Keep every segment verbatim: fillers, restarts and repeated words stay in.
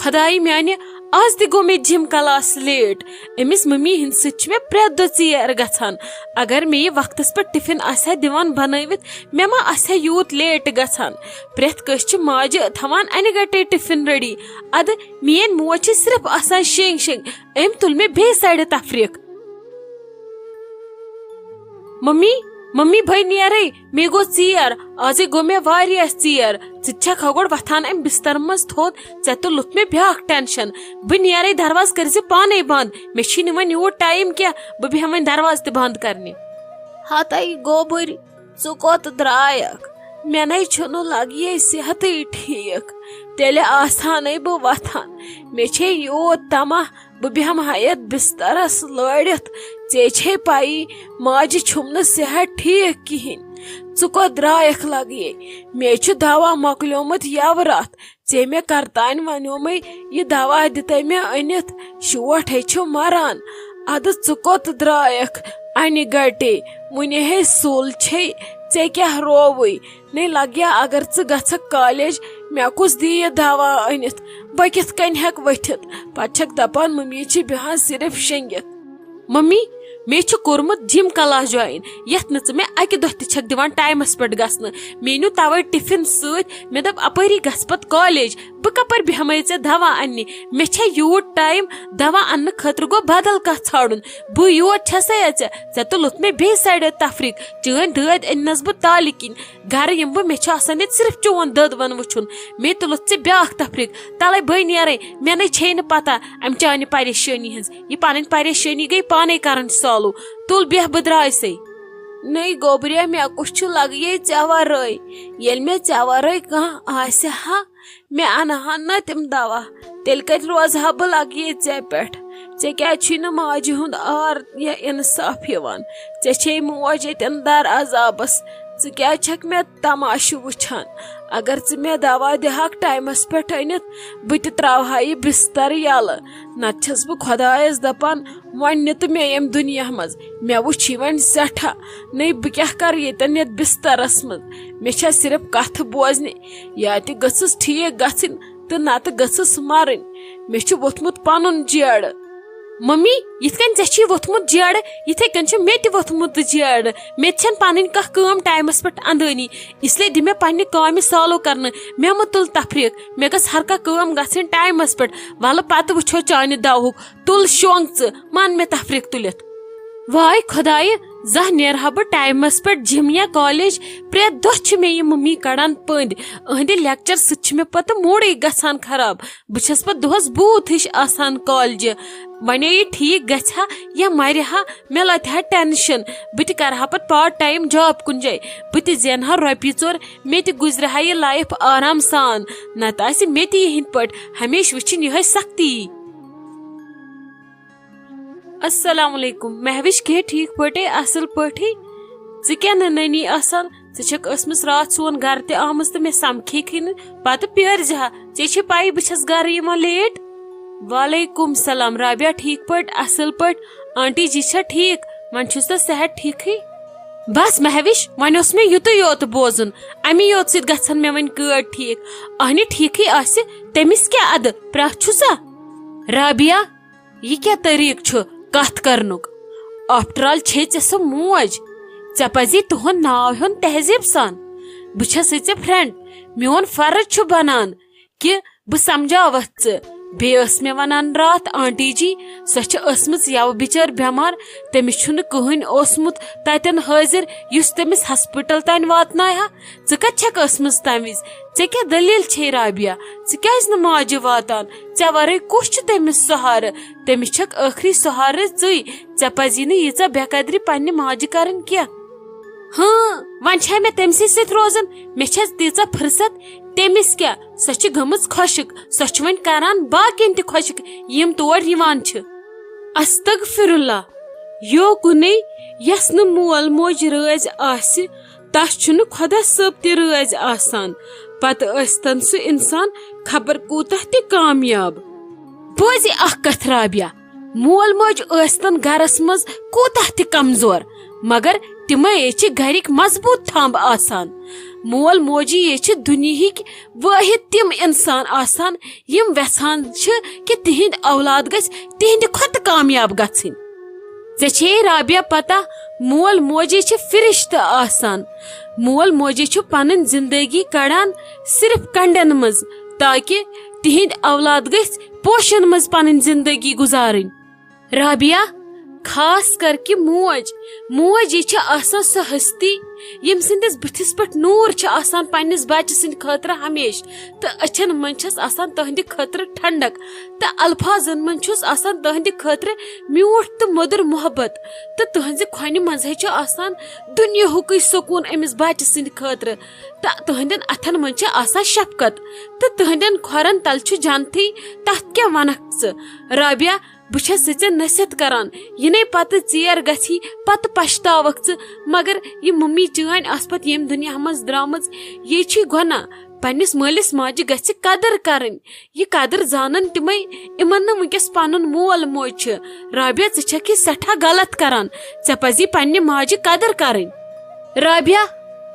خۄدایہِ میانہِ، آز تہِ گوٚو مےٚ جم کلاس لیٹ۔ أمِس مٔمی ہِنٛدِ سۭتۍ چھِ مےٚ پرٛٮ۪تھ دۄہ ژیر گژھان۔ اگر مےٚ یہِ وقتس پٮ۪ٹھ ٹفن آسہِ ہا دِوان بنٲوِتھ، مےٚ ما آسہِ ہا یوٗت لیٹ گژھان۔ پرٛٮ۪تھ کٲنٛسہِ چھِ ماجہِ تھاوان انہِ گٹے ٹفن ریڈی۔ ادٕ میٲنۍ موج چھِ صرف آسان شینگ شینگ۔ أمۍ تُل مےٚ بیٚیہِ سایڈٕ تفریٖق۔ ممی، ممی، بھائی نیرے، مے گو ژیر، آزے گو مے واریاہ ژیر۔ ژٕ تہِ چھکھ ہا گۄڈٕ وۄتھان امہِ بستر منٛز تھوٚد، ژےٚ تُلُتھ مے بیاکھ ٹینشن۔ بہٕ نیرے، دروازٕ کٔرۍ زِ پانے بند، مےٚ چھُے نہٕ وۄنۍ یوٗت ٹایم کینٛہہ، بہٕ بیہمے وۄنۍ دروازٕ تہِ بند کرنہِ۔ ہتے گوبٕرۍ، ژٕ کوٚت درٛایکھ؟ مےٚ نے چھُنہٕ لگیے صحتٕے ٹھیٖک، تیٚلہِ آسہٕ ہا نے بہٕ وۄتھان۔ مےٚ چھے یوٗت طمع، بہٕ بیٚہمہٕ ہا یتھ بسترس لٲڑِتھ۔ ژےٚ چھے پَیی، ماجہِ چھُم نہٕ صحت ٹھیٖک کِہیٖنۍ۔ ژٕ کوٚت درٛایکھ لگیے؟ مےٚ چھُ دوا مۄکلیومُت یَوٕ راتھ۔ ژےٚ مےٚ کرتانۍ ونیومے، یہِ دوا دِتے مےٚ أنِتھ، شوٹھ ہے چھُ مران۔ ادٕ ژٕ کوٚت درٛایکھ انہِ گٹے؟ وُنہِ ہے سُل چھے، ژےٚ کیٛاہ رووُے؟ نے لگیا، اگر ژٕ گژھکھ کالج، مےٚ کُس دِیہِ دوا أنِتھ؟ بہٕ کِتھ کٔنۍ ہٮ۪کہٕ ؤتھِتھ؟ پتہٕ چھکھ دپان، ممی چھِ بیہان صرف شٔنگِتھ۔ ممی، مےٚ چھُ کوٚرمُت جم کلاس جوین، یتھ نہٕ ژٕ مےٚ اکہِ دۄہ تہِ چھکھ دِوان ٹایمس پٮ۪ٹھ گژھنہٕ۔ مےٚ نیوٗ توے ٹفن سۭتۍ، مےٚ دوٚپ، اپٲری گژھٕ پتہٕ کالج، بہٕ کپٲرۍ بیہمے ژےٚ دوا اننہِ؟ مےٚ چھا یوٗت ٹایم؟ دوا اننہٕ خٲطرٕ گوٚو بدل کانٛہہ ژھانڈُن۔ بہٕ یوت چھسے ژےٚ، ژےٚ تُلُتھ مےٚ بیٚیہِ سایڈٕ تفریٖق۔ چٲنۍ دٲدۍ أننس بہٕ تالہِ کِنۍ۔ گرٕ یِمہٕ بہٕ، مےٚ چھُ آسان ییٚتہِ صرف چون دٲدوَن وٕچھُن۔ مےٚ تُلُتھ ژےٚ بیٛاکھ تفریٖق۔ تَلَے بٔے نیرَے، مےٚ نے چھے نہٕ پتہ اَمہِ چانہِ پریشٲنی ہٕنٛز۔ یہِ پنٕنۍ پریشٲنی گٔے پانے کرٕنۍ سالو۔ تُل بیٚہہ، بہٕ درٛایسَے۔ نٔے گوبریا، مےٚ کُس چھُ لگیے ژےٚ ورٲے؟ ییٚلہِ مےٚ ژےٚ ورٲے کانٛہہ آسہِ ہا، مےٚ انہٕ ہن نہ تِم دوا، تیٚلہِ کتہِ روزٕ ہا بہٕ لگیے ژےٚ پٮ۪ٹھ؟ ژےٚ کیٛازِ چھُے نہٕ ماجہِ ہُنٛد عار یا انصاف یِوان؟ ژےٚ چھے موج ییٚتٮ۪ن در عذابس، ژٕ کیٛازِ چھکھ مےٚ تماشہٕ وٕچھان؟ اگر ژٕ مےٚ دوا دِہاکھ ٹایمس پٮ۪ٹھ أنِتھ، بہٕ تہِ تراوہا یہِ بستر یلہٕ۔ نتہٕ چھس بہٕ خۄدایس دپان، وۄنۍ نہِ تہٕ مےٚ ییٚمہِ دُنیا منٛز۔ مےٚ وٕچھی وۄنۍ سٮ۪ٹھاہ، نٔے بہٕ کیٛاہ کرٕ ییٚتٮ۪ن یتھ بسترس منٛز؟ مےٚ چھےٚ صرف کتھٕ بوزنہِ۔ یا تہِ گٔژھٕس ٹھیٖک گژھٕنۍ تہٕ نتہٕ گٔژھٕس مرٕنۍ۔ مےٚ چھُ ووٚتھمُت پنُن جیڑٕ۔ ممی، یِتھ کٔنۍ ژےٚ چھُے ووٚتھمُت جیڑٕ، یِتھے کٔنۍ چھُ مےٚ تہِ ووٚتھمُت جیڑٕ۔ مےٚ تہِ چھَنہٕ پنٕنۍ کانٛہہ کٲم ٹایمس پٮ۪ٹھ اندٲنی، اس لیے دِ مےٚ پننہِ کامہِ سالو کرنہٕ۔ مےٚ مہ تُل تفریٖق، مےٚ گٔژھ ہر کانٛہہ کٲم گژھٕنۍ ٹایمس پٮ۪ٹھ۔ ولہٕ پتہٕ وٕچھو چانہِ دوہُک۔ تُل شۄنٛگ ژٕ، مان مےٚ تفریٖق تُلِتھ۔ واے خۄدایہِ، زانٛہہ نیرٕ ہا بہٕ ٹایمس پٮ۪ٹھ جم یا کالج؟ پرٛٮ۪تھ دۄہ چھِ مےٚ یہِ ممی کڑان پٔنٛدۍ۔ أہنٛدِ لیکچر سۭتۍ چھِ مےٚ پتہٕ موڈٕے گژھان خراب۔ بہٕ چھس پتہٕ دۄہس بوٗتھ ہِش آسان کالجہِ۔ وۄنۍ یہِ ٹھیٖک گژھِ ہا یا مرِ ہا، مےٚ لتہِ ہا ٹینشن۔ بہٕ تہِ کرٕ ہا پتہٕ پارٹ ٹایم جاب کُنہِ جایہِ۔ بہٕ تہِ زینہٕ ہا رۄپیہِ ژور، مےٚ تہِ گُزرِ ہا یہِ لایف آرام سان۔ نتہٕ آسہِ مےٚ تہِ یِہنٛدۍ پٲٹھۍ ہمیشہٕ وٕچھِنۍ یِہے سختی۔ السلام علیکم۔ مہوِش، کیٛاہ ٹھیٖک پٲٹھۍ، اصل پٲٹھۍ؟ ژٕ کیٛاہ نہٕ نٔنی آسان؟ ژٕ چھکھ ٲسمٕژ راتھ سون گرٕ تہِ آمٕژ تہٕ مےٚ سمکھیکھٕے نہٕ۔ پتہٕ پیٲرۍ زِ ہا، ژےٚ چھے پَیی بہٕ چھس گرٕ یِوان لیٹ۔ وعلیکم سلام رابعہ، ٹھیٖک پٲٹھۍ، اصل پٲٹھۍ؟ آنٹی جی چھا ٹھیٖک؟ وۄنۍ چھُس تہٕ صحت ٹھیٖکھٕے؟ بس مہوِش، وۄنۍ اوس مےٚ یُتُے یوت بوزُن، امی یوت سۭتۍ گژھن مےٚ وۄنۍ کٲڑۍ ٹھیٖک۔ اہنہِ ٹھیٖکھٕے آسہِ، تٔمِس کیٛاہ ادٕ، پرٛژھ چھُسا؟ رابعہ، یہِ کیٛاہ طریٖقہٕ چھُ کتھ کرنُک؟ آفٹر آل چھے ژےٚ سۄ موج۔ ژےٚ پزی تُہُنٛد ناو ہیوٚن تہذیٖب سان۔ بہٕ چھسے ژےٚ فرینڈ۔ میون فرض چھُ بنان کہِ بہٕ سمجھاوتھ ژٕ۔ بیٚیہِ ٲس مےٚ ونان راتھ آنٹی جی، سۄ چھِ ٲسمٕژ یَوٕ بِچٲر بٮ۪مار، تٔمِس چھُنہٕ کٕہٕنۍ اوسمُت تتٮ۪ن حٲضِر یُس تٔمِس ہسپتال تام واتنایہِ ہا۔ ژٕ کتہِ چھکھ ٲسمٕژ تمہِ وِزِ؟ ژےٚ کیٛاہ دٔلیٖل چھے رابعہ؟ ژٕ کیٛازِ نہٕ ماجہِ واتان؟ ژےٚ ورٲے کُس چھُ تٔمِس سہارٕ؟ تٔمِس چھکھ ٲخری سہارٕ ژٕے۔ ژےٚ پزی نہٕ ییٖژاہ بے قدری پننہِ ماجہِ کرٕنۍ کینٛہہ۔ ہاں، وۄنۍ چھے مےٚ تٔمسٕے سۭتۍ روزُن، مےٚ چھےٚ تیٖژاہ فرصت۔ تٔمِس کیٛاہ؟ سۄ چھِ گٔمٕژ خۄشٕک، سۄ چھِ وۄنۍ کران باقین تہِ خۄشٕک، یِم تور یِوان چھِ۔ استغفر اللہ، یوکُنے یس نہٕ مول موج رٲضۍ آسہِ، تس چھُنہٕ خۄدا صٲب تہِ رٲضۍ آسان، پتہٕ ٲسۍتن سُہ انسان خبر کوٗتاہ تہِ کامیاب۔ بوزِ اکھ کتھ رابعہ، مول موج ٲسۍتن گرس منٛز کوٗتاہ تہِ کمزور، مگر تِمے چھِ گرِکۍ مضبوٗط تھمب آسان۔ مول موجی یے چھِ دُنیہٕکۍ وٲحد تِم انسان آسان، یِم یژھان چھِ کہِ تِہنٛدۍ اولاد گژھِ تِہنٛدِ کھۄتہٕ کامیاب گژھٕنۍ۔ ژےٚ چھے رابعہ پتہ، مول موجی چھِ فرشتہٕ آسان۔ مول موجی چھُ پنٕنۍ زندگی کڑان صرف کنڈن منٛز، تاکہ تِہنٛدۍ اولاد گژھِ پوشن منٛز پنٕنۍ زندگی گزارٕنۍ۔ رابعہ، خاص کر کہ موج، موج یے چھِ آسان سۄ ہستی، ییٚمۍ سٕنٛدِس بٕتھِس پٮ۪ٹھ نوٗر چھُ آسان پننِس بچہٕ سٕنٛدِ خٲطرٕ ہمیشہٕ، تہٕ أچھن منٛز چھس آسان تُہنٛدِ خٲطرٕ ٹھنڈک، تہٕ الفاظن منٛز چھُس آسان تُہنٛدِ خٲطرٕ میوٗٹھ تہٕ مٔدٕر محبت، تہٕ تُہنٛزِ کھۄنہِ منٛزے چھُ آسان دُنیاہُکُے سکوٗن أمِس بچہٕ سٕنٛدِ خٲطرٕ، تہٕ تُہنٛدٮ۪ن اتھن منٛز چھِ آسان شفقت، تہٕ تُہنٛدٮ۪ن کھۄرن تل چھُ جنتٕے، تتھ کیٛاہ ونکھ ژٕ؟ رابعہ، بہٕ چھس ژےٚ نصیحت کران، یہِ نے پتہٕ ژیر گژھی، پتہٕ پشتاوکھ ژٕ۔ مگر یہِ ممی چٲنۍ آسہٕ پتہٕ ییٚمہِ دُنیا منٛز درامٕژ، یہِ چھُے گۄناہ۔ پننِس مٲلِس ماجہِ گژھِ قدٕر کرٕنۍ۔ یہِ قدٕر زانن تِمے، یِمن نہٕ وٕنکیٚس پنُن مول موج چھُ۔ رابعہ، ژٕ چھکھ یہِ سٮ۪ٹھاہ غلط کران۔ ژےٚ پزی پننہِ ماجہِ قدٕر کرٕنۍ۔ رابعہ،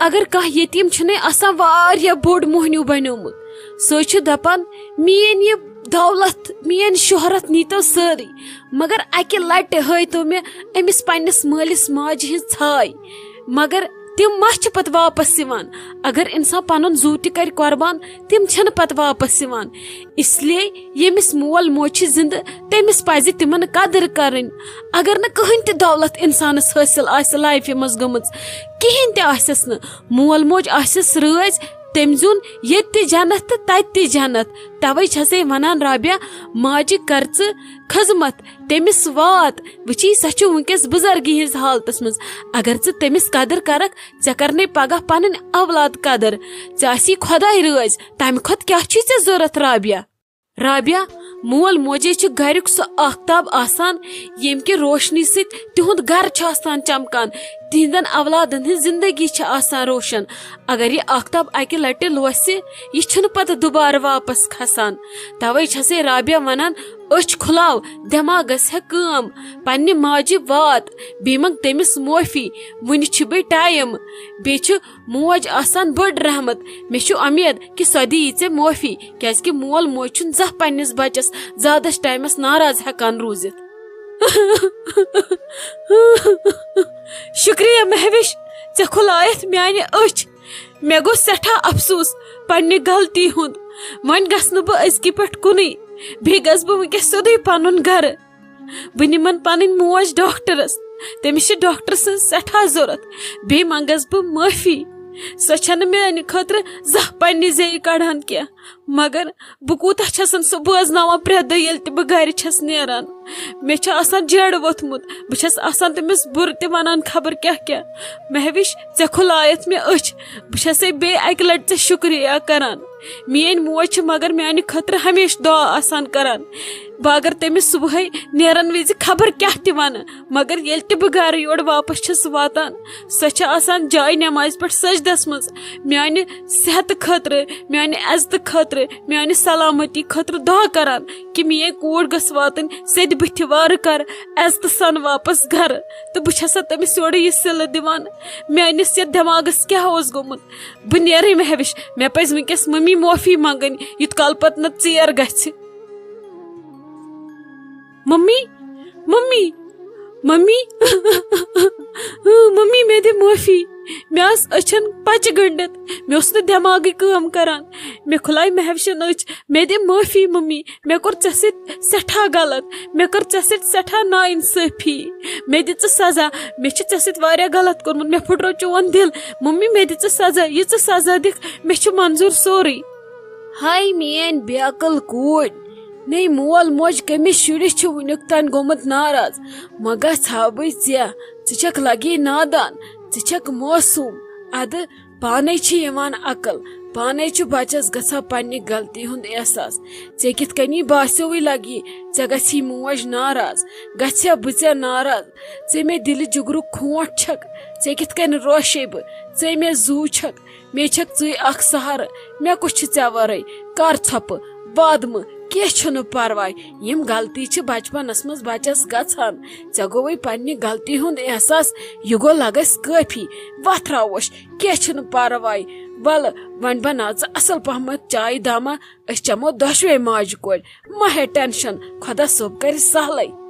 اگر کانٛہہ یتیٖم چھُنَے آسان واریاہ بوٚڑ موہنیو بنیومُت، سُہ چھُ دپان، میٲنۍ یہِ دولت، میٲنۍ شہرت نیٖتو سٲرٕے، مگر اکہِ لٹہِ ہٲیتو مےٚ أمِس پننِس مٲلِس ماجہِ ہٕنٛز ژھاے۔ مگر تِم ما چھِ پتہٕ واپس یِوان؟ اگر انسان پنُن زُو تہِ کرِ قربان، تِم چھِنہٕ پتہٕ واپس یِوان۔ اس لیے ییٚمِس مول موج چھِ زندٕ، تٔمِس پزِ تِمن قدٕر کرٕنۍ۔ اگر نہٕ کٕہٕنۍ تہِ دولت انسانس حٲصِل آسہِ لایفہِ منٛز گٔمٕژ، کہیٖنۍ تہِ آسٮ۪س نہٕ، مول موج آسٮ۪س رٲضۍ، تٔمۍ زیوٗن ییٚتہِ تہِ جنت تہٕ تتہِ تہِ جنت۔ توے چھسے ونان، رابعہ، ماجہِ کر ژٕ خدمت، تٔمِس وات۔ وٕچھی، سۄ چھِ وٕنکیٚس بُزرگی ہٕنٛز حالتس منٛز۔ اگر ژٕ تٔمِس قدٕر کرکھ، ژےٚ کرنے پگاہ پنٕنۍ اولاد قدٕر۔ ژےٚ آسی خۄداے رٲضۍ، تمہِ کھۄتہٕ کیٛاہ چھُے ژےٚ ضروٗرت، رابعہ؟ رابعہ، مول موجے چھُ گرُک سُہ آفتاب آسان، ییٚمہِ کہِ روشنی سۭتۍ تِہُنٛد گرٕ چھُ آسان چمکان، تِہنٛدٮ۪ن اولادن ہٕنٛز زندگی چھِ آسان روشن۔ اگر یہِ آفتاب اکہِ لٹہِ لوسہِ، یہِ چھُنہٕ پتہٕ دُبارٕ واپس کھسان۔ توے چھسے رابعہ ونان، أچھ کھُلاو، دٮ۪ماغس ہیٚہ کٲم، پننہِ ماجہِ وات، بیٚیہِ منٛگ تٔمِس معٲفی، وُنہِ چھُ بیٚیہِ ٹایم، بیٚیہِ چھِ موج آسان بٔڑ رحمت۔ مےٚ چھُ اُمید کہِ سۄ دِیی ژےٚ معٲفی، کیازِ کہِ مول موج چھُنہٕ زانٛہہ پننِس بچس زیادس ٹایمس ناراض ہیٚکان روٗزِتھ۔ شُکریہ مہوِش، ژےٚ کھُلایتھ میانہِ أچھ۔ مےٚ گوٚو سٮ۪ٹھاہ افسوٗس پننہِ غلطی ہُنٛد۔ وۄنۍ گژھٕ نہٕ بہٕ أزکہِ پٮ۪ٹھ کُنُے۔ بیٚیہِ گژھٕ بہٕ وٕنکیٚس سیوٚدُے پنُن گرٕ۔ بہٕ نِمن پنٕنۍ موج ڈاکٹرس۔ تٔمِس چھِ ڈاکٹر سٕنٛز سٮ۪ٹھاہ ضروٗرت۔ بیٚیہِ منٛگس بہٕ معٲفی۔ سۄ چھنہٕ میانہِ خٲطرٕ زانٛہہ پننہِ زیٚیہِ کڑان کینٛہہ۔ مگر بہٕ کوٗتاہ چھسن سُہ بوزناوان پرٛٮ۪تھ دۄہ، ییٚلہِ تہِ بہٕ گرِ چھس نیران۔ مےٚ چھُ آسان جیڑٕ ووٚتھمُت۔ بہٕ چھس آسان تٔمِس بُرٕ تہِ ونان، خبر کیٛاہ کیٛاہ۔ مہوِش، ژےٚ کھُلایتھ مےٚ أچھ۔ بہٕ چھسے بیٚیہِ اکہِ لٹہِ ژےٚ شُکریہ کران۔ میٲنۍ موج چھِ مگر میانہِ خٲطرٕ ہمیشہٕ دُعا آسان کران۔ بہٕ اگر تٔمِس صبحٲے نیرن وِزِ خبر کیٛاہ تہِ ونہٕ، مگر ییٚلہِ تہِ بہٕ گرٕ یورٕ واپس چھس واتان، سۄ چھِ آسان جاے نمازِ پٮ۪ٹھ سجدس منٛز، میانہِ صحتہٕ خٲطرٕ، میانہِ عزتہٕ خٲطرٕ، میانہِ سلامتی خٲطرٕ دُعا کران کہِ میٲنۍ کوٗر گٔژھ واتٕنۍ سیٚدِ بٕتھِ وارٕ کر عزتہٕ سان واپس گرٕ۔ تہٕ بہٕ چھسا تٔمِس یورٕ یہِ صلہٕ دِوان؟ میٲنِس یتھ دٮ۪ماغس کیٛاہ اوس گوٚمُت؟ بہٕ نیرٕے مہوِش، مےٚ پزِ وٕنکیٚس ممی معٲفی منگٕنۍ، یُتھ کال پتہٕ نہ ژیر گژھِ۔ ممی، ممی، ممی، ممی، مےٚ دِ معٲفی۔ مےٚ آس أچھن پچہِ گٔنڈِتھ، مےٚ اوس نہٕ دٮ۪ماغٕے کٲم کران۔ مےٚ کھُلایہِ مہوِشن أچھ۔ مےٚ دِ معٲفی ممی، مےٚ کوٚر ژےٚ سۭتۍ سٮ۪ٹھاہ غلط، مےٚ کٔر ژےٚ سۭتۍ سٮ۪ٹھاہ نااِنصٲفی۔ مےٚ دِ ژٕ سزا، مےٚ چھُ ژےٚ سۭتۍ واریاہ غلط کوٚرمُت، مےٚ پھُٹرو چون دِل۔ ممی، مےٚ دِ ژٕ سزا، یہِ ژٕ سزا دِکھ، مےٚ چھُ منظوٗر سورُے۔ ہاے میٲنۍ بیکل کوٗر، نے مول موج کٔمِس شُرِس چھُ وُنیُک تام گوٚمُت ناراض؟ وۄنۍ گژھ ہاوٕے ژےٚ، ژٕ چھکھ لگے نادان، ژٕ چھکھ معصوٗم۔ ادٕ پانے چھِ یِوان عقل، پانے چھُ بچس گژھان پننہِ غلطی ہُنٛد احساس۔ ژےٚ کِتھ کٔنی باسیوٕے لگی، ژےٚ گژھی موج ناراض، گژھیا بہٕ ژےٚ ناراض؟ ژےٚ مےٚ دِلہِ جُگرُک کھونٹ چھکھ، ژےٚ کِتھ کٔنۍ روشے بہٕ؟ ژےٚ مےٚ زُو چھکھ، مےٚ چھکھ ژٕے اکھ سہارٕ، مےٚ کُس چھُ ژےٚ ورٲے؟ کر ژھۄپہٕ، بادمہٕ، کینٛہہ چھُنہٕ پرواے، یِم غلطی چھِ بچپنس منٛز بچس گژھان۔ ژےٚ گوٚوُے پننہِ غلطی ہُنٛد احساس، یہِ گوٚو لگس کٲفی۔ وۄتھ راووش، کینٛہہ چھُنہٕ پرواے۔ ولہٕ، وۄنۍ بناو ژٕ اصل پہمتھ چایہِ دامہ، أسۍ چمو دۄشوے ماجہِ کورِ۔ مہ ہے ٹینشن، خۄدا صٲب کرِ سہلٕے۔